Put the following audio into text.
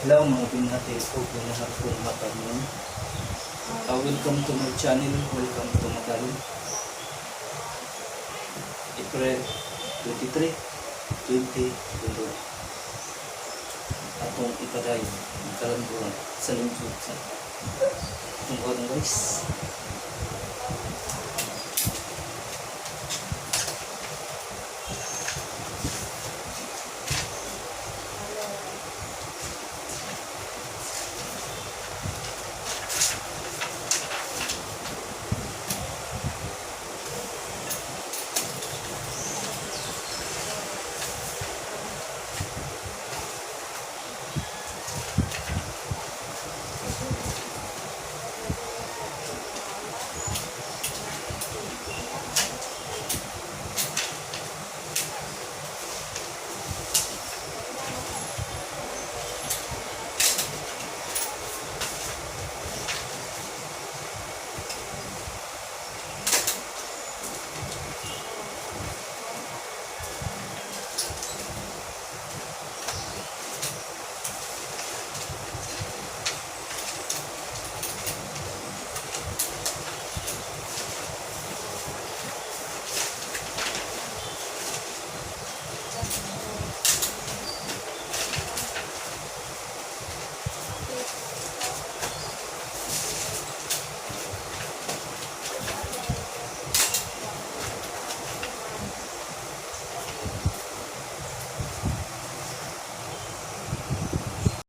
Adlaw, mga binati ug ginahapon, matag mo. Welcome to my channel, welcome to Matalon. April 23, 2021. Atong ipadayon ang kalambuan sa lungsod sa atong buhaton, guys.